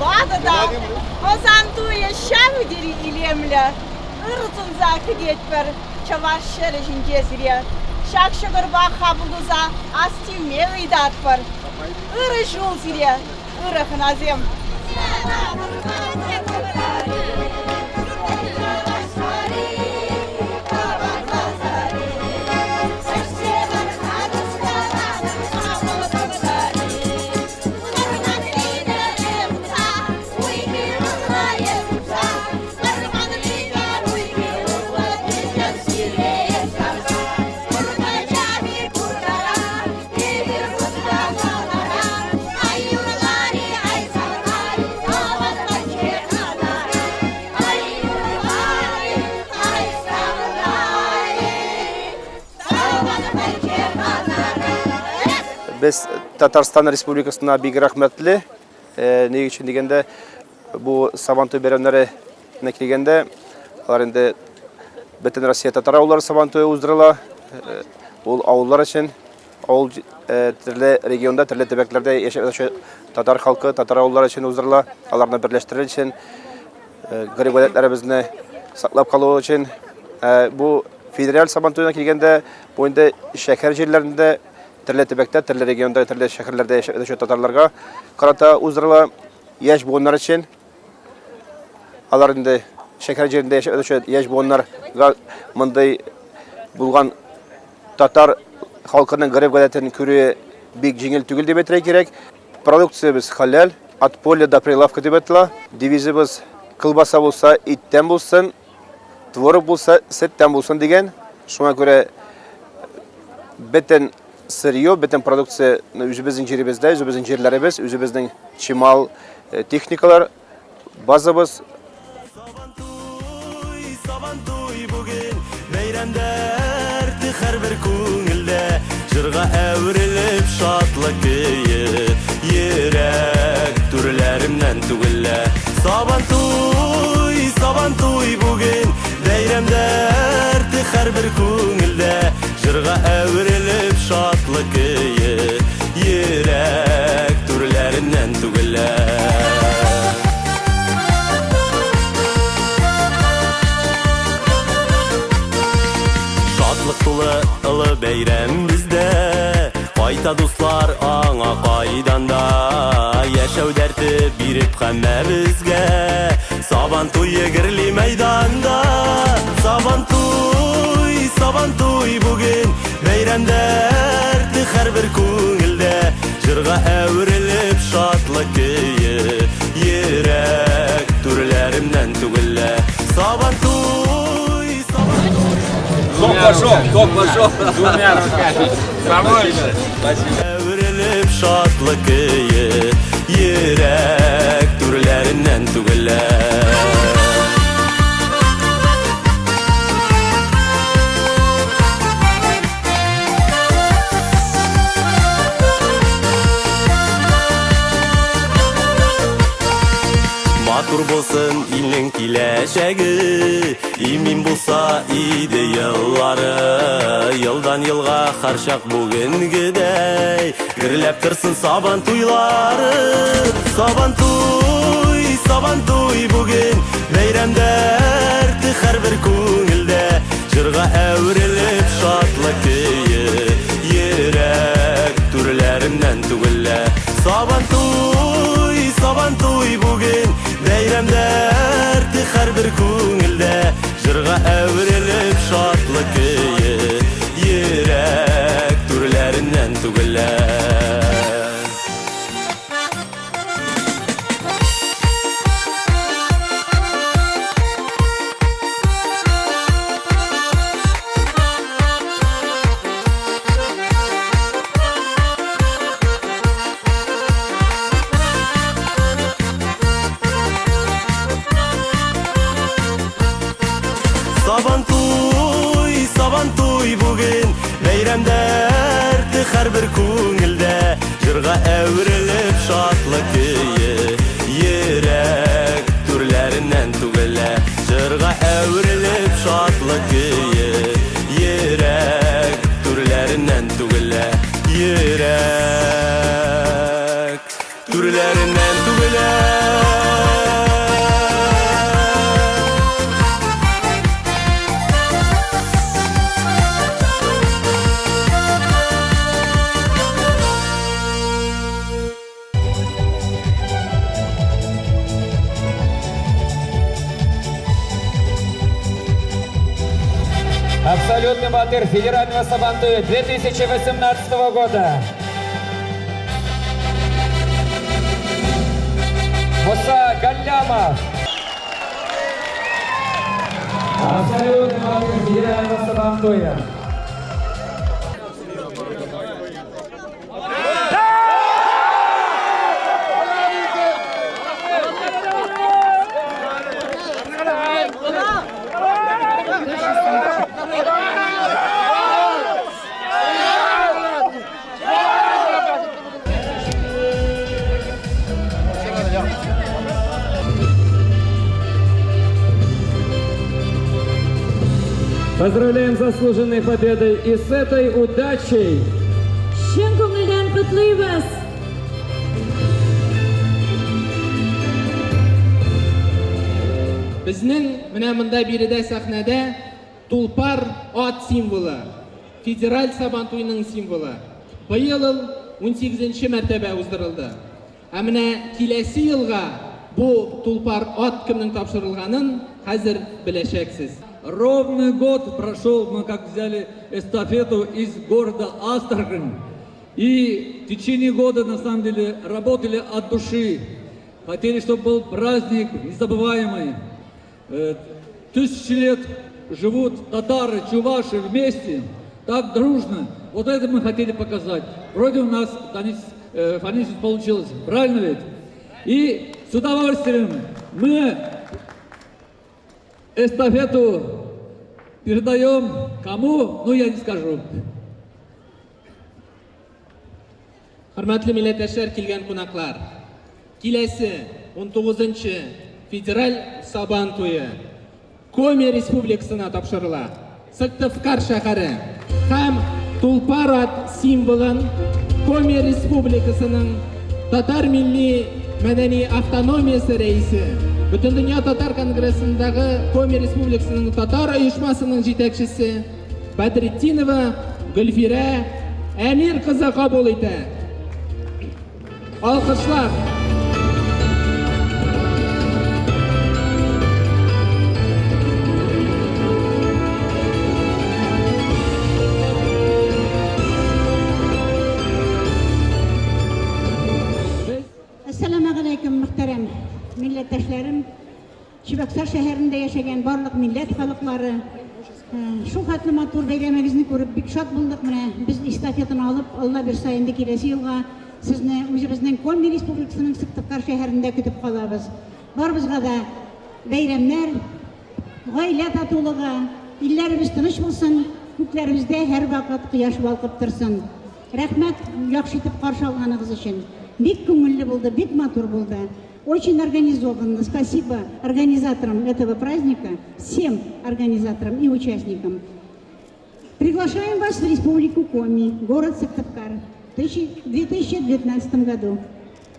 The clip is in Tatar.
Ватӑ та ӑсан туйӗ ҫав тери илемлӗ. Ыр сунса кӗтетпӗр чӑваш ҫӗрӗ ҫинче сире. Ҫак ҫӑкӑрпа хапӑл туса ас тивме ыйтатпӑр. Ырӑ ҫул сире, ырӑ хӑнасем! Без Татарстан Республикасына бик рәхмәтле. Ни өчен дигәндә, бу Сабантуй бәйрәмнәренә килгәндә, алар инде бөтен Россия татар авыллары Сабантуе уздырыла. Ул авыллар өчен, авыл төрле регионда, төрле төбәкләрдә яшәп ятучы татар халкы, татар авыллары өчен уздырыла. Аларны берләштерер өчен, гореф-гадәтләребезне саклап калу өчен. Бу федераль Сабантуена килгәндә, бу инде шәһәр җирләрендә, төрле төбәктә, төрле регионда, төрле шәһәрләрдә яшәп ятучы татарларга карата уздырыла. Яшь буыннар өчен. Алар инде шәһәр җирендә яшәп ятучы яшь буыннарга мондый булган татар халкының гореф-гадәтен күрүе бик җиңел түгел дип әйтергә кирәк. Продукциябез хәләл, от поля до прилавка дип атала. Девизыбыз колбаса булса, иттән булсын, творог булса, сөттән булсын дигән. Шуңа күрә бөтен сырье, бөтен продукция үзебезнең җиребездә, үзебезнең җирләребез, үзебезнең чимал, техникалар, базабыз. Сабантуй, Сабантуй бүген бәйрәмдә әрте һәрбер күңелдә җырга әверелеп шатлык көе йөрәк түрләремнән түгелә. Сабантуй, Сабантуй бүген бәйрәмдә әрте һәрбер күңелдә җырга әверелеп шатлык көе йөрәк түрләреннән түгелә. Шатлык тулы ылы бәйрәм бездә, Кайта дуслар аңа кайдан да. Яшәү дәрте биреп һәммәбезгә, Сабан туе герли мәйданда. Сабантуй, Сабантуй бүген бәйрәм дәрте һәрбер күңелдә, Җырга әверелеп шатлык көе, Йөрәк түрләремнән түгелә. Сабантуй, Сабантуй. Сок пошел, сок пошел. Двумя руками. Спасибо. Әверелеп шатлык көе, Йөрәк түрләреннән түгелә. Матур булсын илнең киләчәге, Имин булса иде еллары, Елдан елга һәрчак бүгенгедәй Гөрләп торсын Сабан туйлары. Сабантуй, Сабантуй бүген бәйрәм дәрте һәрбер күңелдә, Җырга әверелеп шатлык көе, Йөрәк түрләремнән түгелә. Сабантуй, Сабантуй бүген бәйрәм дәрте һәрбер күңелдә, Җырга әверелеп шатлык көе, Йөрәк түрләреннән түгелә. Сабантуй, Сабантуй бүген бәйрәм дәрте һәрбер күңелдә, Җырга әверелеп шатлык көе, Йөрәк түрләреннән түгелә. Җырга әверелеп шатлык көе, Йөрәк түрләреннән түгелә. Йөрәк түрләреннән түгелә. Абсолютный батыр федерального Сабантуя 2018 года. Муса Галлямов. Абсолютный батыр федерального Сабантуя. Поздравляем с заслуженной победой и с этой удачей! Чын күңелдән котлыйбыз! Безнең менә монда биредә сәхнәдә тулпар ат символы, федераль Сабантуйның символы. Быел ул 18 мәртәбә уздырылды. Ә менә киләсе елга бу тулпар ат кемнең тапшырылганын хәзер беләчәксез. Ровный год прошел, мы как взяли эстафету из города Астрахань. И в течение года, на самом деле, работали от души. Хотели, чтобы был праздник незабываемый. Тысячи лет живут татары, чуваши вместе, так дружно. Вот это мы хотели показать. Вроде у нас, Данис, Фанис, получилось. Правильно ведь? И с удовольствием мы эстафету передаем кому, ну я не скажу. Хөрмәтле милләттәшләр, килгән кунаклар. Киләсе 19 федераль Сабан туе Коми Республикасына тапшырыла. Сыктывкар шәһәре һәм Тулпар ат символын Коми Республикасының татар милли мәдәни автономиясе рәисе, Бөтендөнья татар конгрессындагы Коми Республикасының татар оешмасының җитәкчесе Бәдретдинова Гөлфирә Әмир кызы кабул итә. Алкышлар! Әссәламәгаләйкем, мөхтәрәм милләттәшләрем! Чебоксар шәһәрендә яшәгән барлык милләт халыклары, шул хәтле матур бәйрәмегезне күреп бик шат булдык. Менә без эстафетаны алып, Алла бирса, инде киләсе елга сезне үзебезнең Коми Республикасының Сыктывкар шәһәрендә көтеп калабыз. Барыбызга да бәйрәмнәр, гаилә татулыгы, илләребез тыныч булсын, күкләребездә һәрвакыт кояш балкып торсын. Рәхмәт, яхшы итеп каршы алганыгыз өчен. Бик күңелле булды, бик матур булды. Очень организованно. Спасибо организаторам этого праздника, всем организаторам и участникам. Приглашаем вас в Республику Коми, город Сыктывкар, в 2019 году.